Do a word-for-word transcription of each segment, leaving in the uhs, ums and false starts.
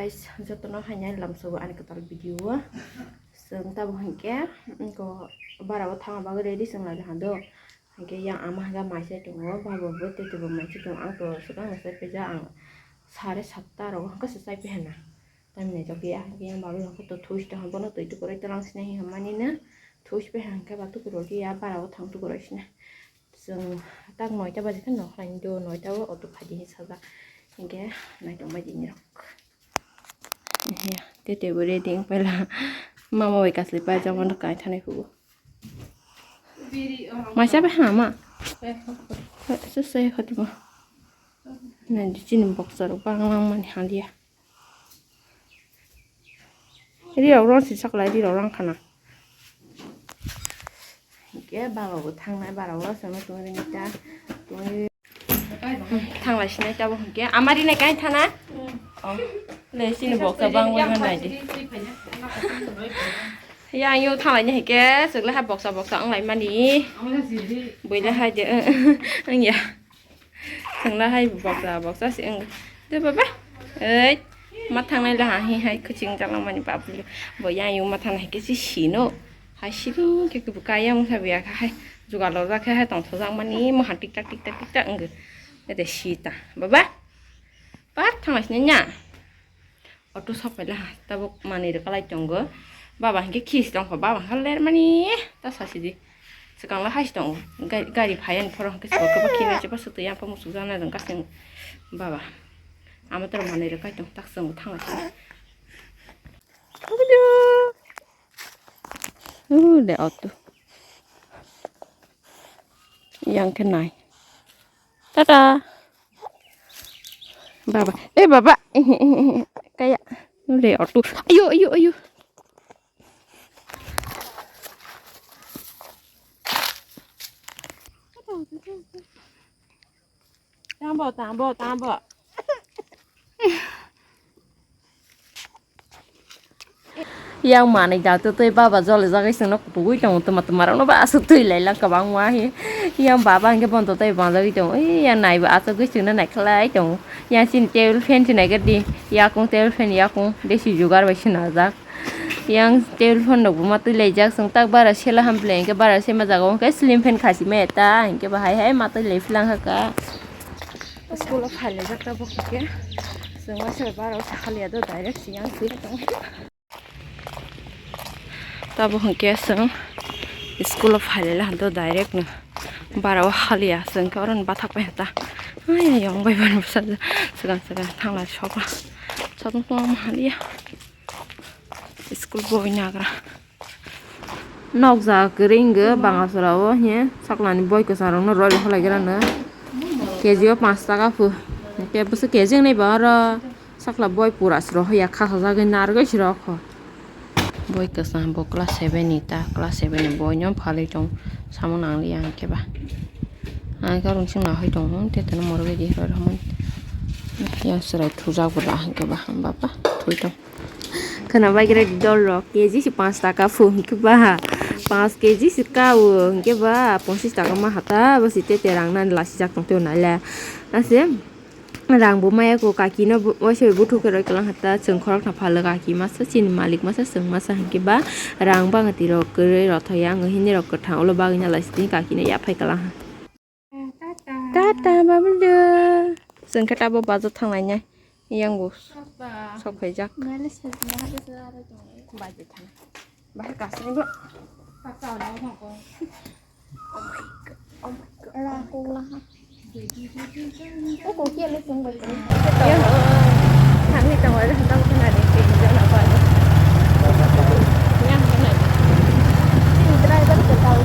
Guys, jotono haino lamsogo ani kwtal video o. Chwng tabuk hinkhe, mm, ko bara o thangna bagwi ready chwng lai hando. Hinkhe yang ama hinkhe mai sai tongo, baba bo tei teibo mai sai tongo. Ang to swkang no chai paijak, ang sare satta rogo hinkhe se chai pai hana. Tamni jok ya, hinkhe yang baba hinkhe to thuis tong, bono twi tukurui twlang sinai hinmani no. Thuis pai hinkhe ba tukurui ya bara o thang tukurui sinai. Chwng tak noita baje khe nokhlai do, noita o auto phaidi hinwi sajak. Hinkhe naitong bai di nirok. Tete bo ready wng paila. Mama bai kasli paijak mano kai thanai hugo. Maisa bai hama. Susai khotimo. Nai di chini boxer bang lang mani haliya. Ri rok rong si saklai, ri rok rang khana. Hinkhe baba bo thangnai, bara o sono tongwi rinai ta. Tongwi thanglai sinai ta bo hinkhe. Amari nai kai thana? Oh. Le sini boxer bang bai man nai di. Ya, ang yo thanglai ni hinkhe, chwkle ha boxer boxer wng lai mani. Buile hai de, wng ya. Thangla hai boksa boksa se wng. De baba. Ei. Ma thangnai la ha hi hai kuching jalang mani babu. Bo yang yung ma thangnai ke si sino. Hai siring ke kubu kaya mung sabi ya hai. Juga lo ja khe hai tong thojak mani mo han tik tak tik tak tik tak wng. Ede sita. Baba. Par thangnai sini nya. Auto sok paila ha, tabuk manwi rwkalai tongo. Baba hinkhe khis tongkho, baba hinkhe lermani ta sasidi. Swkangla hai tongo. Ga-, gari phaiani phoro hinkhe swkang khe khinai se bwswk twi yang muchuk jana rwngkha se baba. Ama toro manwi rwkai tong tak chwng thangla se. Ule auto. Yang khe nai. Tata. Baba. Eh, baba. Kaya. Ule auto. Ayo, ayo, ayo. Tambo, tambo, tambo. Yang manwi da twi twi baba jole jagwi chwngno kutugwi tongo, twma twma rokno ba aswk twi lai lang kwbangma hi. Yang baba hinkhe bondo tei banjagwi tongo, ei yang naibo aswk gwi chwngno naikhlai tongo. Yang chini table fan se naikhe di, yakung table fan yakung desi jugar bai swnajak. Yang table fan rok bo ma twi laijak, chwng tak bara sela ham ble hinkhe bara sema jaga o hinkhe ceiling fan khasi maya ta hinkhe bahai hai ma twi lai philang kha. School o phailaijak tabuk hinkhe chwng waisa bara o sakha liya do direct siyang thwi tongo. Tabuk hinkhe chwng school o phailaila do direct no bara o haliya chwng khe oro ni bathak bai ta ayang bai bani bwsa swkang swkang thanglai sokla sotong tongma haliya school boi nagra. Nokjak kwrwi wngkha Bangasora o hiye saklani boi kwchang rokno roi rok halaigrano K G o panch taka phu hinkhe bwswk K G wngnai ba oro sakla boi pura se rw ya khasajagwi narwgwi se rw kho. Boi kwchang bo class seven ni ta, class seven ni boi no phalwi tong samo nang li ya hinkhe ba ang khe oro sing nahoi tong tete no morok di roi rok yang chwrai thujak bo da hinkhe ba baba thui tong. Khwna bai gra di dol rok K G se panch taka phu hinkhe ba panch K G se ka o hinkhe ba ponchis taka ma hata bo se tete rang nani lasijak tong teo naile ase rang bo maya ko kaki no waisa bai buthuk khe roi kwlang hata chwng khorok na phalo kaki masa chini malik masa chwng masa hinkhe ba rang bang twi rok kwrwi rothoya ang hini rok kwthang ulo bagwi na lasidi kaki no yaphai kwlang ha. Tata, babulu. Chwng khe tabuk bazar thanglainai. Yang bo sok phaijak. Bazar thang. Bahai kasini bo. Oh my God. Oh my God. Yang, thangwi tongo, tabuk khna di, tei jona bai. Yang khna di. Driver ko tau.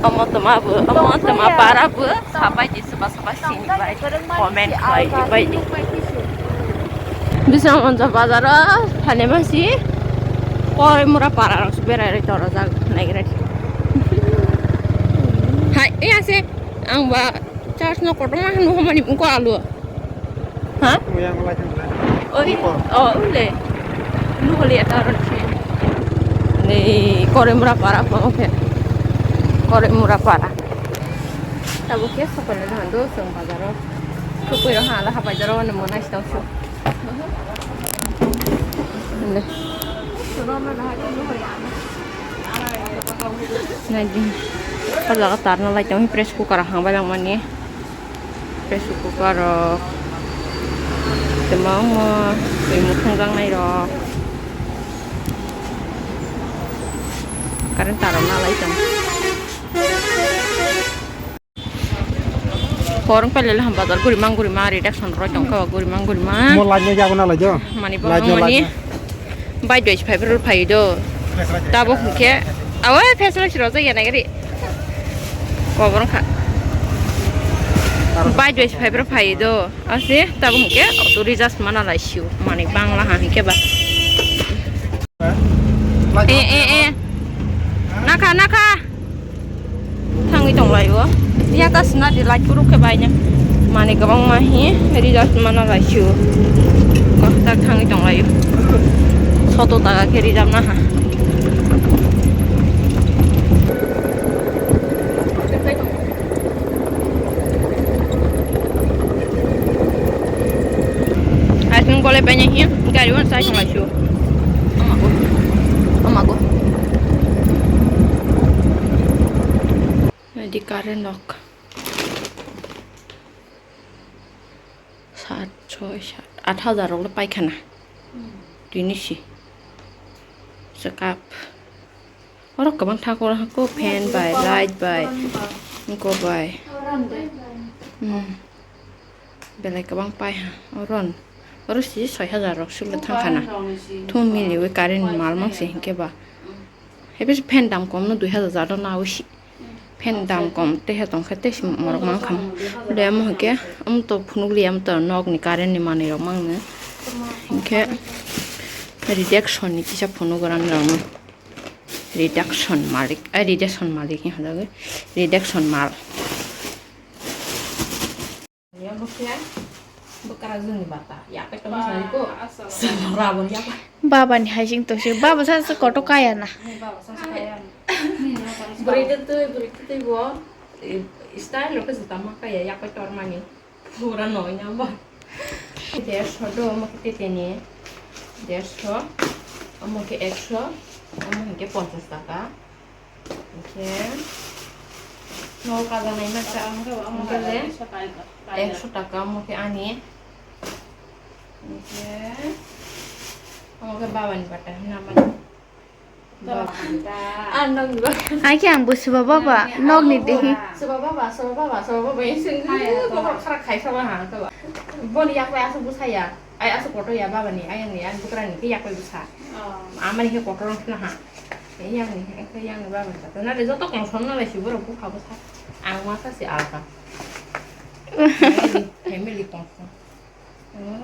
Omo toma bo, omo toma para bo, sabai di soba soba sini bai, comment khlai di bai di. Bising onjo bazar o phainai masi, koi mura para rok berai roi tora jak naigra di. Hai, eh, ase, ang ba charge no kotorma hwnwi hwnmani bwkha alu. Ha? Oi, oh, ule. Lu holi eta ron si. Ei Korimura para, omo khe Korimura para. Tabuk khe sokol ni dogan do chwng bazar o. Sopui rok ha, ala ha bazar o, ano monai sitong su. Nai di. O jaga tarna lai tong, pressure cooker hang bai lang mani. Pressure cooker rok, tei ma ongmo twi muthung jaknai rok, current tar rok nalai tong. Hor wng pailele ham bazar guri mang guri ma reduction roi tong kha guri mang guri ma. Mo light no jago nalai do. Mani bo light no, mani. Light no. Bai doi phai bro phai do. Tabuk hwnkhe awa pheselai siro jai ya nai gari. Kobor kha. Bai doi phai bro phai do. Ase tabuk hwnkhe auto reserve mana lai sio. Mani bangla ha hwnkhe ba. E, e, e. Nakha, nakha. Thangwi tong lai o. Yata sina di light kuruk khe bai na. Mani kwbangma hi result mana lai sio. Kok tak thangwi tong lai o. Soto taka khe result na ha. Aswng gole bai na hi gari wan sai tong lai sio. Ama go. Ama go. Di current nok. Sat, soi, sat, aat hajar rok le paikha na. Tini si. Sekap. Oro kwbang thakur hako fan bai, light bai. Niko bai. Hmm. Belai kwbang pai ha. Oron. Oro si soi hajar rok suk le thang kha na. Thum mili wi current mal mang se hinkhe ba. Hebe fan dam kom no dui hajar jat na wi si. Fan dam kom tei ha tong khe tei si morok mang kham. Le amo hwnkhe, am to phunuk li am to nok ni current ni manwi rok mang no. Hinkhe reduction ni kisa phunuk ran rok no. Reduction malik, ai reduction malik ni hoda reduction mal. Bwkra jwngni bata, yapai tongma sani ko. Ba, asal. Rabon yapai. Baba ni hai sing to se, baba sa se koto kaya na. Baba sa se kaya na. Bwrwi de twi, bwrwi de twi bo, eh, style rok se tama kaya, yapai tormani. Pura noi na ba. Dersho do, omo khe teteni. Dersho, omo khe eksho, omo hinkhe ponchash taka. Oke. No kaza nai masa. Oke le. Eksho taka omo khe ani. Oke. Omo khe baba ni bata hwnna mani. Baba ni bata. Ah, nok ni bata. Ai khe ang bo swba baba, nok ni dehi. Swba baba, swba baba, swba baba, yang sing. Hai, hai, bokor khara khai saba ha, swba. Boni yak bai asuk bwsaya. Ai asuk kotor ya baba ni, ayang ni, ang bwkra ni khe yak bai bwsa. Oh. Ama ni khe kotor wng khna ha. Yang ni, yang ni baba ni kata. Na le joto kong som na lai si borok bupha bwsa. Ang masa si alka. Family, family kong som.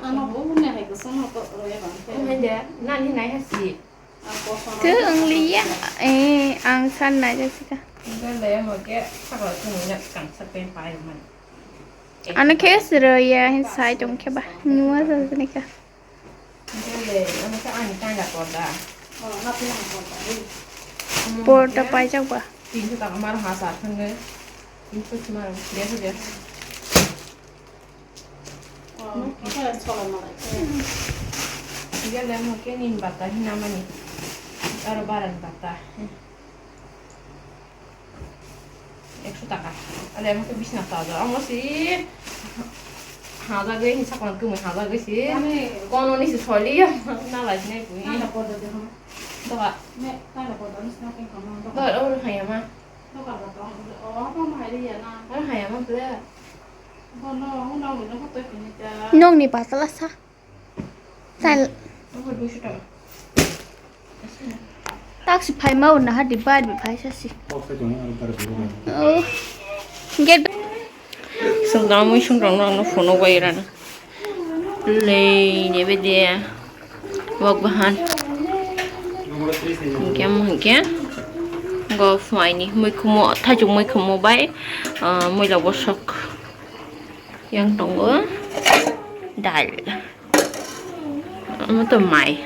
Ano bo ne hai ko som ko roya bang. Oh, hende, na ni nai ha si. Ang ko som. Tu ang liya, eh, ang san na Jessica. Hende le mo ke sakla tu ni na kang sa pen pai man. Ano khe siro ya hin sai tong khe ba. Nua sa ni ka. Bele, ano sa ani tanda porda. Oh, na pula porda. Porda paijak ba. Tinso taka maro ha sa thangwi. Tinso si maro, deso, deso. Oh, okay, solo mara. Bele mo ke nin bata hina mani. Aro baran bata. Eksho taka. Ale, omo khe bisna sajak. Omo si hajagwi, hinsa kono kwmwi hajagwi si. Ani. Kono ni si soli ya. Na lai sinai bui. Tanda porda de hama. Doka. Me, tanda porda ni sina kin kama. Doka, oro haya ma. Doka ba tong. Oh, apa ma hari ya na. Oro haya ma ple. Bono, una, una, foto kini ta. Nokni patala sa. Tal. Taksi phaima o naha di bar bi phai sasi. Oh. Get. Sung dam mui sung dam nang no phone bai ran. Lei ne be de. Wak bahan. Hingke mo hingke. Go fly ni mui khumo, thajuk mui khumo bai. Ah, mui la bosok. Yang tongo dal. Omo to mai.